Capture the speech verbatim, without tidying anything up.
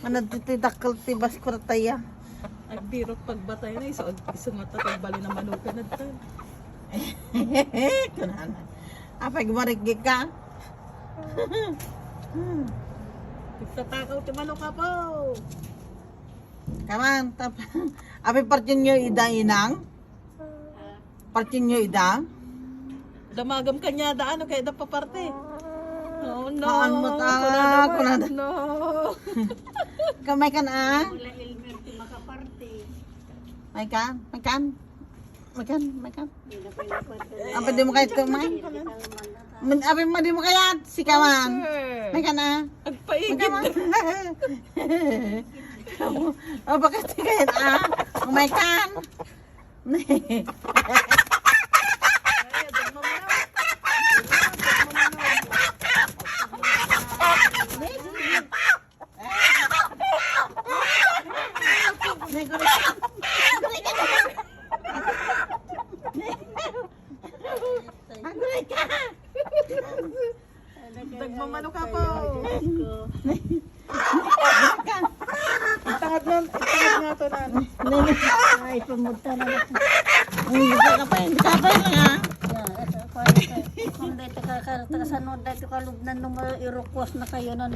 Manadto ti dakkel ti baskuratayo. Agbirok pagbatay na, isu, isu nga ta pagbali na manukan adtan. Kunana. Apay gumariggi ka? Pagtatakaw ti manok, apo. Kaman, tap-, apay partinyo ida, inang? Partinyo ida? Damagam kanya da, ano, kaya da paparte? Oh, no. Haan mo ta, kunada mo, kunada. No. Kamay kan, ah? Wala Elmer, ti makaparte. May kan? May kan? May kan? May kan? Hindi na pwede parte. Apa di mo kahit kumay? Man, apa mo di mo kaya? Sikawan. Sir. May kan, ah? Agpaigid. May kan, ah? Oh, bakit kaya, ah? Oh, may kan? Aguray ka! Dagmamano ka po. Itangad nun, itangad nga to na. Ay, pamugta na. Hindi ka pa, hindi ka pa yun, ha? Kung dito ka, ka, ka, sa no, dito ka lubnan nung, uh, irukwas na kayo na